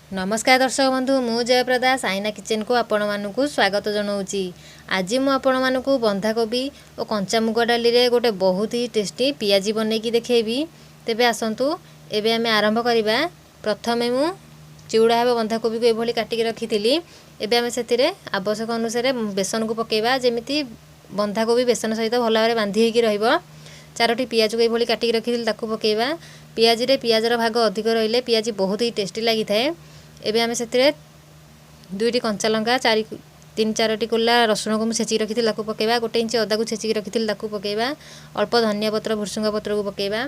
ନମସ୍କାର ଦର୍ଶକ ବନ୍ଧୁ, ମୁଁ ଜୟପ୍ରଦା ସାଇନା କିଚେନକୁ ଆପଣମାନଙ୍କୁ ସ୍ୱାଗତ ଜଣାଉଛି। ଆଜି ମୁଁ ଆପଣମାନଙ୍କୁ ବନ୍ଧାକୋବି ଓ କଞ୍ଚା ମୁଗ ଡାଲିରେ ଗୋଟେ ବହୁତ ହି ଟେଷ୍ଟି ପିଆଜି ବନେଇକି ଦେଖେଇବି। ତେବେ ଆସନ୍ତୁ, ଏବେ ଆମେ ଆରମ୍ଭ କରିବା। ପ୍ରଥମେ ମୁଁ ଚିଉଡ଼ା ହେବ ବନ୍ଧାକୋବିକୁ ଏଭଳି କାଟିକି ରଖିଥିଲି। ଏବେ ଆମେ ସେଥିରେ ଆବଶ୍ୟକ ଅନୁସାରେ ବେସନକୁ ପକାଇବା, ଯେମିତି ବନ୍ଧାକୋବି ବେସନ ସହିତ ଭଲ ଭାବରେ ବାନ୍ଧି ହେଇକି ରହିବ। ଚାରୋଟି ପିଆଜକୁ ଏଭଳି କାଟିକି ରଖିଥିଲି, ତାକୁ ପକାଇବା। ପିଆଜିରେ ପିଆଜର ଭାଗ ଅଧିକ ରହିଲେ ପିଆଜି ବହୁତ ହି ଟେଷ୍ଟି ଲାଗିଥାଏ। ଏବେ ଆମେ ସେଥିରେ ଦୁଇଟି କଞ୍ଚା ଲଙ୍କା, ଚାରି ତିନି ଚାରୋଟି କୋଲା ରସୁଣକୁ ମୁଁ ଛେଚିକି ରଖିଥିଲି, ତାକୁ ପକାଇବା। 1 ଇଞ୍ଚ ଅଦାକୁ ଛେଚିକି ରଖିଥିଲି, ତାକୁ ପକାଇବା। ଅଳ୍ପ ଧନିଆ ପତ୍ର, ଭୃସୁଙ୍ଗ ପତ୍ରକୁ ପକାଇବା।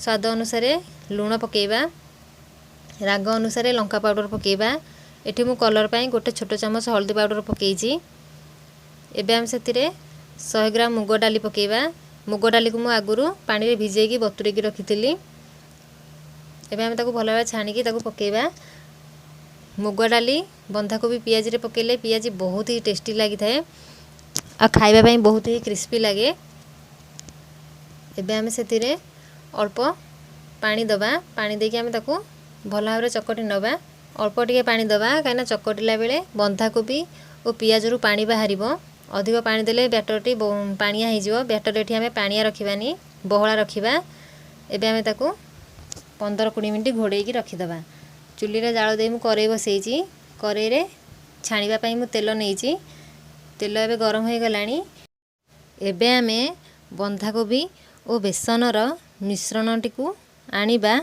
ସ୍ୱାଦ ଅନୁସାରେ ଲୁଣ ପକାଇବା। ରାଗ ଅନୁସାରେ ଲଙ୍କା ପାଉଡ଼ର ପକାଇବା। ଏଠି ମୁଁ କଲର୍ ପାଇଁ ଗୋଟେ ଛୋଟ ଚାମଚ ହଳଦୀ ପାଉଡ଼ର ପକାଇଛି। ଏବେ ଆମେ ସେଥିରେ 100 ଗ୍ରାମ ମୁଗ ଡାଲି ପକାଇବା। ମୁଗ ଡାଲିକୁ ମୁଁ ଆଗରୁ ପାଣିରେ ଭିଜେଇକି ବତୁରେଇକି ରଖିଥିଲି। ଏବେ ଆମେ ତାକୁ ଭଲ ଭାବରେ ଛାଣିକି ତାକୁ ପକାଇବା। ମୁଗ ଡାଲି ବନ୍ଧାକୋବି ପିଆଜିରେ ପକାଇଲେ ପିଆଜି ବହୁତ ହି ଟେଷ୍ଟି ଲାଗିଥାଏ ଆଉ ଖାଇବା ପାଇଁ ବହୁତ ହି କ୍ରିସ୍ପି ଲାଗେ। ଏବେ ଆମେ ସେଥିରେ ଅଳ୍ପ ପାଣି ଦେବା। ପାଣି ଦେଇକି ଆମେ ତାକୁ ଭଲ ଭାବରେ ଚକଟି ନେବା। ଅଳ୍ପ ଟିକେ ପାଣି ଦେବା, କାହିଁକିନା ଚକଟିଲା ବେଳେ ବନ୍ଧାକୋବି ଓ ପିଆଜରୁ ପାଣି ବାହାରିବ। ଅଧିକ ପାଣି ଦେଲେ ବ୍ୟାଟରଟି ପାଣିଆ ହେଇଯିବ। ବ୍ୟାଟର ଏଠି ଆମେ ପାଣିଆ ରଖିବାନି, ବହଳା ରଖିବା। ଏବେ ଆମେ ତାକୁ 15-20 ମିନିଟ୍ ଘୋଡ଼େଇକି ରଖିଦେବା। ଚୁଲିରେ ଜାଳ ଦେଇ ମୁଁ କରେଇ ବସେଇଛି। କରେଇରେ ଛାଣିବା ପାଇଁ ମୁଁ ତେଲ ନେଇଛି। ତେଲ ଏବେ ଗରମ ହୋଇଗଲାଣି। ଏବେ ଆମେ ବନ୍ଧାକୋବି ଓ ବେସନର ମିଶ୍ରଣଟିକୁ ଆଣିବା।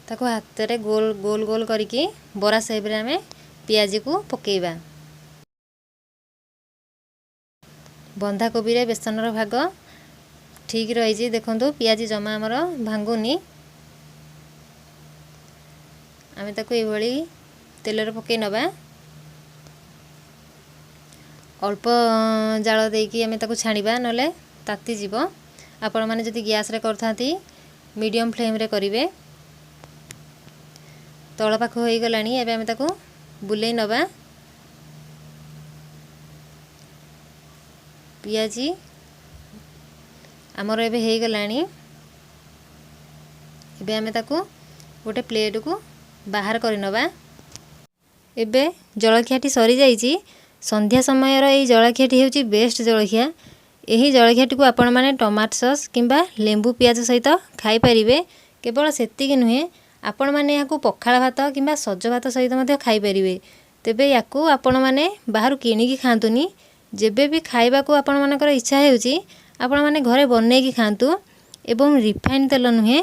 ତାକୁ ହାତରେ ଗୋଲ ଗୋଲ ଗୋଲ କରିକି ବରା ସେପ୍ରେ ଆମେ ପିଆଜିକୁ ପକାଇବା। ବନ୍ଧାକୋବିରେ ବେସନର ଭାଗ ଠିକ୍ ରହିଛି। ଦେଖନ୍ତୁ, ପିଆଜି ଜମା ଆମର ଭାଙ୍ଗୁନି। ଆମେ ତାକୁ ଏଇଭଳି ତେଲରେ ପକାଇ ନେବା। ଅଳ୍ପ ଜାଳ ଦେଇକି ଆମେ ତାକୁ ଛାଣିବା, ନହେଲେ ତାତିଯିବ। ଆପଣମାନେ ଯଦି ଗ୍ୟାସ୍ରେ କରୁଥାନ୍ତି, ମିଡ଼ିୟମ୍ ଫ୍ଲେମ୍ରେ କରିବେ। ତଳ ପାଖ ହୋଇଗଲାଣି, ଏବେ ଆମେ ତାକୁ ବୁଲେଇ ନେବା। ପିଆଜି ଆମର ଏବେ ହେଇଗଲାଣି। ଏବେ ଆମେ ତାକୁ ଗୋଟେ ପ୍ଲେଟ୍କୁ ବାହାର କରିନେବା। ଏବେ ଜଳଖିଆଟି ସରିଯାଇଛି। ସନ୍ଧ୍ୟା ସମୟର ଏଇ ଜଳଖିଆଟି ହେଉଛି ବେଷ୍ଟ ଜଳଖିଆ। ଏହି ଜଳଖିଆଟିକୁ ଆପଣମାନେ ଟମାଟୋ ସସ୍ କିମ୍ବା ଲେମ୍ବୁ ପିଆଜ ସହିତ ଖାଇପାରିବେ। କେବଳ ସେତିକି ନୁହେଁ, ଆପଣମାନେ ଏହାକୁ ପଖାଳ ଭାତ କିମ୍ବା ସଜ ଭାତ ସହିତ ମଧ୍ୟ ଖାଇପାରିବେ। ତେବେ ୟାକୁ ଆପଣମାନେ ବାହାରୁ କିଣିକି ଖାଆନ୍ତୁନି। ଯେବେ ବି ଖାଇବାକୁ ଆପଣମାନଙ୍କର ଇଚ୍ଛା ହେଉଛି, ଆପଣମାନେ ଘରେ ବନେଇକି ଖାଆନ୍ତୁ ଏବଂ ରିଫାଇନ୍ ତେଲ ନୁହେଁ,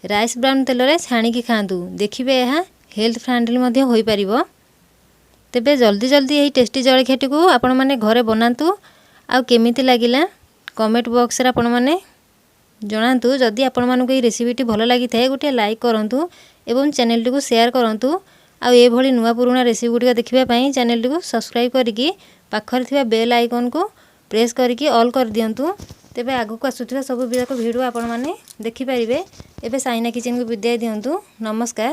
ରାଇସ୍ ବ୍ରାନ୍ ତେଲରେ ଛାଣିକି ଖାଆନ୍ତୁ। ଦେଖିବେ, ଏହା ହେଲ୍ଥ ଫ୍ରେଣ୍ଡଲି ମଧ୍ୟ ହୋଇପାରିବ। ତେବେ ଜଲ୍ଦି ଜଲ୍ଦି ଏହି ଟେଷ୍ଟି ଜଳଖିଆଟିକୁ ଆପଣମାନେ ଘରେ ବନାନ୍ତୁ ଆଉ କେମିତି ଲାଗିଲା କମେଣ୍ଟ ବକ୍ସରେ ଆପଣମାନେ ଜଣାନ୍ତୁ। ଯଦି ଆପଣମାନଙ୍କୁ ଏହି ରେସିପିଟି ଭଲ ଲାଗିଥାଏ, ଗୋଟିଏ ଲାଇକ୍ କରନ୍ତୁ ଏବଂ ଚ୍ୟାନେଲଟିକୁ ସେୟାର କରନ୍ତୁ। ଆଉ ଏଭଳି ନୂଆ ପୁରୁଣା ରେସିପି ଗୁଡ଼ିକ ଦେଖିବା ପାଇଁ ଚ୍ୟାନେଲଟିକୁ ସବସ୍କ୍ରାଇବ୍ କରିକି ପାଖରେ ଥିବା ବେଲ୍ ଆଇକନ୍କୁ ପ୍ରେସ୍ କରିକି ଅଲ୍ କରିଦିଅନ୍ତୁ। ତେବେ ଆଗକୁ ଆସୁଥିବା ସବୁ ଯାକ ଭିଡ଼ିଓ ଆପଣମାନେ ଦେଖିପାରିବେ। ଏବେ ସାଇନା କିଚେନକୁ ବିଦାୟ ଦିଅନ୍ତୁ। ନମସ୍କାର।